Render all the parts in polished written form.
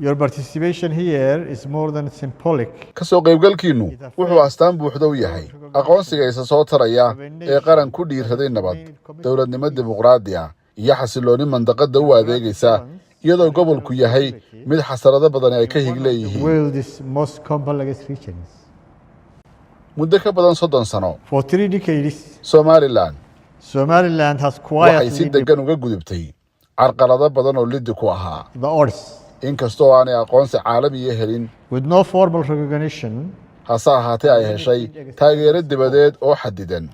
Your participation here is more than symbolic. Ka soo qaybgalkiinnu wuxuu astaan buuxda u yahay aqoonsiga isa soo taraya ee qaran ku dhiiraday nabad, dowladnimo dimuqraadi ah iyo xasillooni mandaqadda u adeegaysa, iyadoo gobolku yahay mid xasarado badani ay ka hig leeyihiin. World's most complex regions. Muddo ka badan 30 sano, For 3 decades, Somaliland Somaliland has waxay si quietly deggan uga gudubtay carqalado badan oo liddi ku ahaa. the odds. Inkastoo aanay aqoonsi caalamiya helin, With no formal recognition, hase ahaatee ay heshay taageero dibadeed oo xadidan,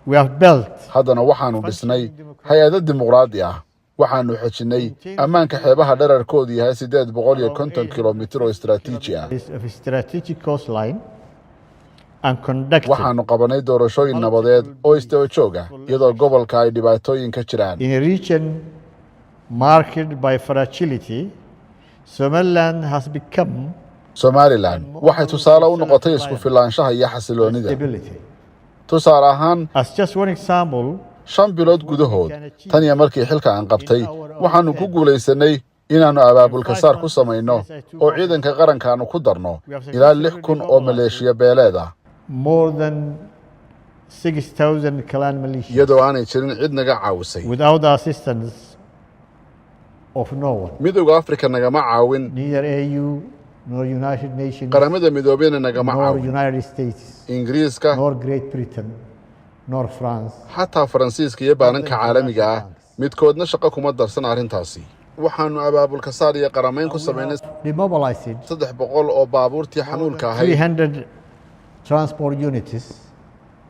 we have built haddana waxaannu dhisnay hay'ado dimuqraadi ah, waxaannu xejinnay ammaanka xeebaha dherarkoodu yahay 850 kilomitir oo istaraatiiji ah, of strategic coastline and conducted waxaannu qabanay doorashooyin nabadeed oo isdaba joog ah, iyadoo gobolka ay dhibaatooyin ka jiraan. In a region marked by fragility. Somaliland has become Somaliland waxay tusaale u noqotay isku filaanshaha iyo xasiloonida. stability. Tusaale ahaan, As just one example, 5 bilood gudahood tan iyo markii xilka aan qabtay, waxaannu ku guulaysanay inaannu abaabulka saar ku samayno oo ciidanka qaranka aanu ku darno ilaa 6,000 oo maleeshiya beeleed ah, more than 6,000 clan militias iyadoo aanay jirin cid naga caawisay. without the assistance of no one. Midowda Afrika nagama caawin, Neither AU nor United Nations Qaramada Midoobeyna nagama nor caawin, United States Ingiriiska, nor Great Britain nor France. xataa Faransiiska iyo baananka caalamiga ah midkoodna shaqo kuma darsan arrintaasi. Waxaannu abaabulka saar iyo qaramayn ku samaynay Demobilized 300 oo baabuurtii xamuulka ahayd, 300 transport units,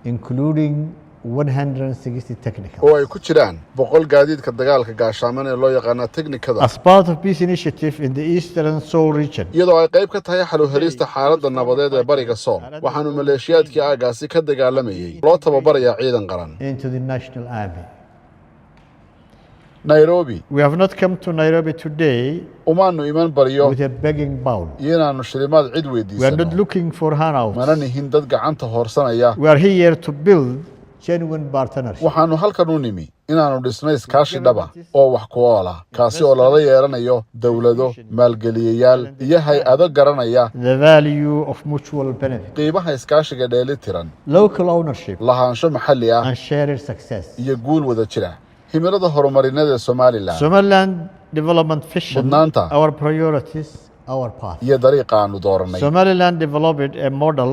including 160 technical. oo ay ku jiraan 100 gaadiidka dagaalka gaashaaman ee loo yaqaana teknikada. As part of peace initiative in the Eastern Sool region, Iyadoo ay qayb ka tahay xal u helista xaaladda nabadeed ee bariga Sool, waxaanu maleeshiyaadkii aagaasi ka dagaalamayey loo tababarayaa ciidan qaran. into the national army. Nairobi We have not come to Nairobi today umaanu iman baryo with a begging bowl. iyo inaannu shilimaad cid We are not weydiisano, looking for handouts. mana nihin dad gacanta hoorsanaya. We are here to build genuine partnership. Waxaannu halkan u nimi inaannu dhisno iskaashi dhaba oo wax ku ool ah, kaasi oo lala yeelanayo dowlado, maalgeliyayaal iyo hay'ado garanaya The value of mutual benefit, qiimaha iskaashiga dheelitiran, local ownership, lahaansho maxalli ah and shared success. iyo guul wada jira. Himilada horumarineed ee Somaliland, Somaliland development vision, mudnaanta our priorities, our path. iyo dariiqa aanu doorannay. Somaliland developed a model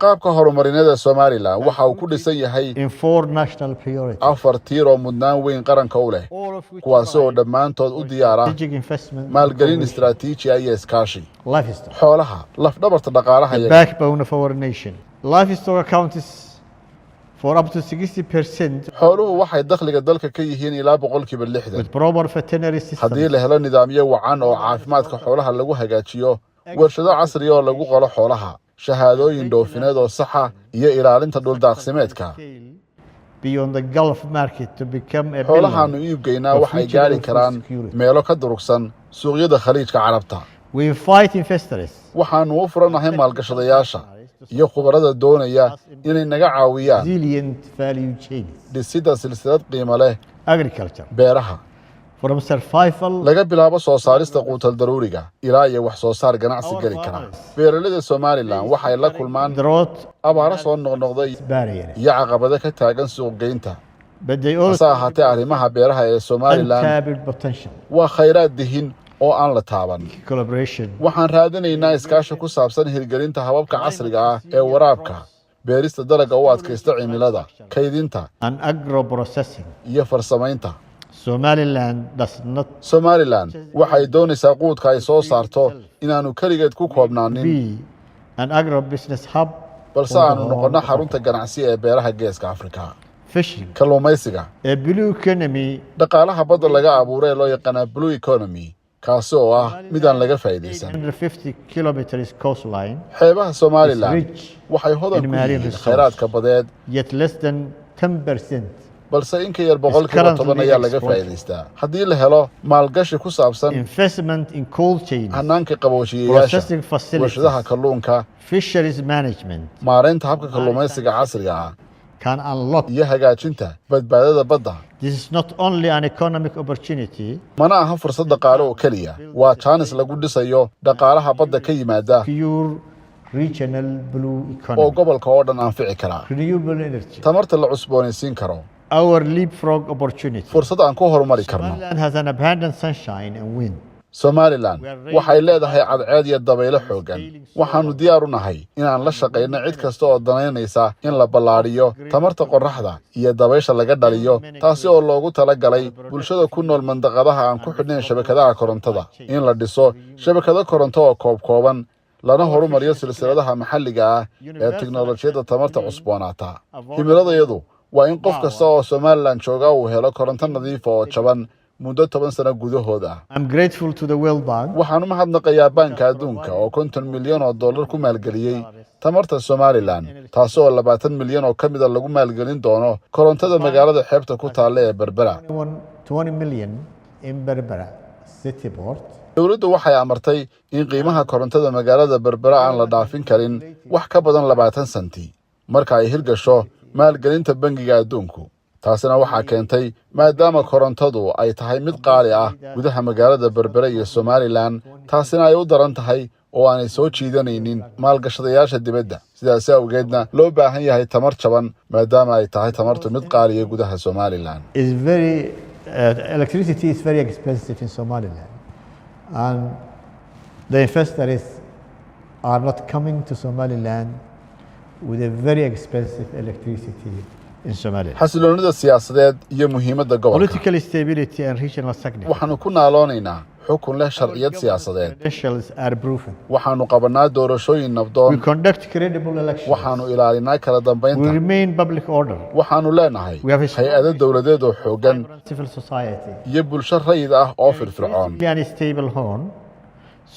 Qaabka horumarineed ee Somaliland waxa uu ku dhisan yahay in four national priorities, afar tiir oo mudnaan weyn qaranka u leh, all of which kuwaasi oo dhammaantood u diyaara strategic investment, maalgelin istaraatiiji ah iyo iskaashi. Livestock, Xoolaha, lafdhabarta dhaqaalaha the yaga. backbone of our nation. Livestock accounts for up to 60% Xooluhu waxay dakhliga dalka ka yihiin ilaa 60%. with proper veterinary Haddii systems. la helo nidaamyo wacan oo caafimaadka xoolaha lagu hagaajiyo, warshado casriya oo lagu qalo xoolaha, shahaadooyin dhoofineed oo saxa iyo ilaalinta dhuldaaqsimeedka, Beyond the Gulf market to become a xoolahaannu iibgeynaa waxay gaadhi karaan meelo ka durugsan suuqyada Khaliijka Carabta. We invite investors Waxaannu u furanahay maalgashadayaasha iyo khubarada doonaya inay naga caawiyaan resilient value chains. dhisidda silsilad qiimo leh. Agriculture Beeraha, from survival laga bilaabo soo saarista quutal daruuriga ilaa iyo wax soo saar ganacsi geli kara. Beeraleyda Somaliland waxay la kulmaan drought abaaro soo noqnoqday barriers. iyo caqabado ka taagan suuqgeynta. But they Hase also ahaatee, arrimaha beeraha ee Somaliland untapped potential. waa khayraad dihin oo aan la taaban. Collaboration Waxaan raadinaynaa iskaashi ku saabsan hirgelinta hababka casriga ah ee waraabka, beerista dalagga u adkaysta cimilada, kaydinta and agro processing. iyo farsamaynta. Somaliland does not Somaliland waxay doonaysaa quudka ay soo saarto inaannu keligeed ku koobnaanin, be an agro business hub balse aanu noqonno xarunta ganacsi ee beeraha Geeska Afrika. Fishing, Kalluumaysiga, a blue economy dhaqaalaha badda laga abuuro ee loo yaqaanaa blue economy, kaasi oo ah midaan laga faa'iidaysan. 150 kilometers coastline Xeebaha Somaliland rich waxay hodan in ku marine yihiin resource. khayraadka badeed, yet less than 10% balse in ka yar 10% currently ayaa laga exported. faa'iidaystaa. Haddii la helo maalgashi ku saabsan Investment in cold chains, hanaanka qaboojiyayaasha, processing facilities, warshadaha kalluunka, fisheries management maareynta habka kalluumaysiga casriga ah can unlock iyo hagaajinta badbaadada badda, This is not only an economic opportunity, Mana aha fursad dhaqaale oo keliya, waa jaanis lagu dhisayo dhaqaalaha badda ka yimaada pure regional blue oo economy, gobolka oo dhan anfici karaa. Renewable energy, Tamarta la cusboonaysiin karo. Our leapfrog opportunity. Fursad aan ku horumari karno. Somaliland has an abundant sunshine and wind. Somalilan waxay leedahay cadceed iyo dabaylo xooggan. Waxaannu diyaar u nahay inaan la shaqayno cid kasta oo danaynaysa in la ballaadhiyo tamarta qorraxda iyo dabaysha laga dhaliyo, taasi oo loogu talagalay bulshada ku nool mandaqadaha aan ku xidhnayn shabakadaha korontada, in la dhiso shabakado koronto oo koobkooban, lana horumariyo silsiladaha maxalliga ah ee tiknolojiyadda tamarta cusboonaata. Himiladayadu waa in qof kasta oo Somalilan jooga uu helo koronto nadiifa oo jaban muddo 10 sano gudahood ah. I'm grateful to the World Bank Waxaan u mahadnaqayaa Baanka Adduunka oo $50 milyan ku maalgeliyey tamarta Somalilan, taasi oo 20 milyan oo ka mida lagu maalgelin doono korontada magaalada xeebta ku taalla ee Berbera. 20 million in Berbera City Port. Dowladdu waxay amartay in qiimaha korontada magaalada Berbera aan la dhaafin karin wax ka badan 20 senti marka ay hirgasho maalgelinta Bangiga Adduunku. Taasina waxaa keentay maadaama korontadu ay tahay mid qaali ah gudaha magaalada Berbera iyo Somalilan, taasina ay u daran tahay oo aanay soo jiidanaynin maalgashadayaasha dibadda. Sidaasi awgeedna loo baahan yahay tamar jaban, maadaama ay tahay tamartu mid qaaliya gudaha Somalilan. Is very electricity is very expensive in Somaliland, and the investors are not coming to Somaliland with a very expensive electricity in Somaliland. Xasiloonida siyaasadeed iyo muhiimadda gobolka. Political stability and regional significance. Waxaannu ku naaloonaynaa xukun leh sharciyad siyaasadeed. Credentials are proven. Waxaannu qabannaa doorashooyin nabdoon. We conduct credible elections. Waxaannu ilaalinaa kala We dambaynta. remain public order. Waxaannu leenahay We have a strong hay-ado dowladeed oo xooggan vibrant civil society. iyo bulsho rayid ah oo firfircoon. And stable horn,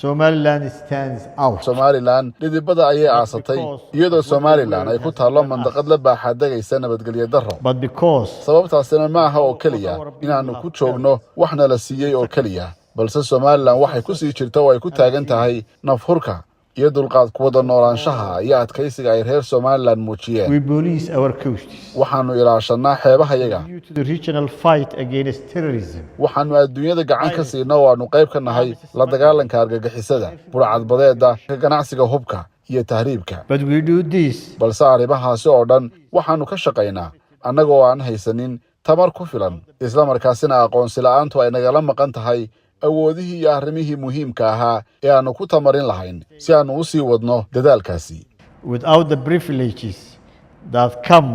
Somaliland stands out. Somalilan dhidibada ayay aasatay, iyadoo Somalilan ay ku taallo mandaqad la baaxaadegaysa nabadgelyo darro. But because Sababtaasina ma aha oo keliya inaannu ku joogno waxna la siiyey oo keliya, balse Somalilan waxay ku sii jirta oo ay ku taagan tahay nafhurka iyo dulqaad kuwada noolaanshaha iyo adkaysiga ay reer Somalilan muujiyeen. we police our coasts. Waxaannu ilaashannaa xeebahayaga. Due to the regional fight against terrorism, Waxaannu adduunyada gacan ka siina oo aanu qayb ka nahay la dagaalanka argagixisada, burcadbadeedda, ka ganacsiga hubka iyo tahriibka. But we do this Balse arrimahaasi oo dhan waxaannu ka shaqaynaa annaga oo aan haysanin tamar ku filan, isla markaasina aqoonsi la'aantu ay nagala maqan tahay awoodihii iyo arrimihii muhiimka ahaa ee aannu ku tamarin lahayn si aannu u sii wadno dadaalkaasi. without the privileges that come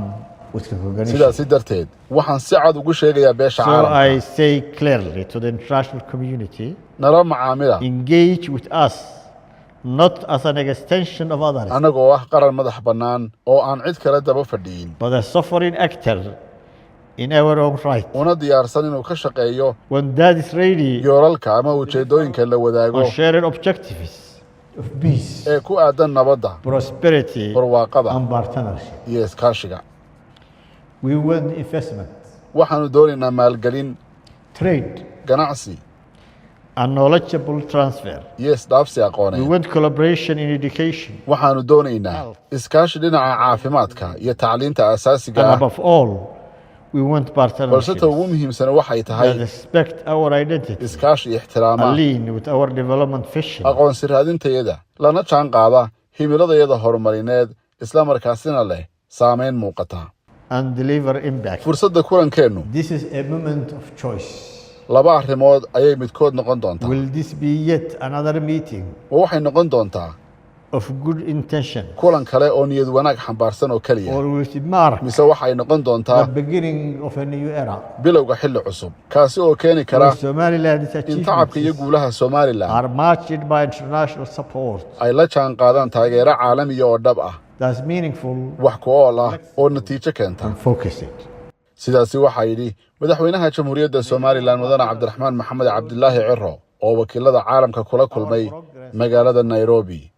with recognition. Sidaasi darteed waxaan si cad ugu sheegayaa beesha So caalamka: I say clearly to the international community, nala macaamila engage with us not as an extension of others, annagoo ah qaran madax bannaan oo aan cid kale daba fadhiyin, but a sovereign actor in our own right. una diyaarsan inuu ka shaqeeyo When that is ready, yoolalka ama ujeeddooyinka la wadaago on shared objectives of peace, ee ku aadan nabadda, prosperity, barwaaqada and partnership. iyo iskaashiga. We want investment, Waxaannu doonaynaa maalgelin, trade, ganacsi and knowledgeable transfer. iyo isdhaafsi We aqooneed. want collaboration in education, Waxaannu doonaynaa iskaashi dhinaca caafimaadka iyo tacliinta aasaasiga and ah. above all, we want Balse partnerships ta ugu muhiimsan waxay tahay that respect our identity, iskaashi ixtiraama align with our development vision, aqoonsi raadintayada, lana jaan qaada himiladayada horumarineed, isla markaasina leh saamayn muuqata and deliver impact. Fursadda kulankeennu This is a moment of choice. laba arrimood ayay midkood noqon doontaa. Will this be yet another meeting Ma waxay noqon doontaa of good intention, kulan kale oo niyad wanaag xambaarsan oo keliya, or will it mark mise waxay noqon doontaa the beginning of a new era? bilowga xilli cusub, kaasi oo keeni kara Where Somaliland's in tacabka iyo achievements guulaha Somalilan are matched by international support ay la jaan qaadaan taageero caalamiya oo dhab ah, that's meaningful wax ku ool ah oo natiijo keenta? and focused. Sidaasi waxaa yidhi madaxweynaha Jamhuuriyadda Somalilan, mudane Cabdiraxmaan Maxamed Cabdilaahi Ciro, oo wakiilada caalamka kula kulmay magaalada Nairobi.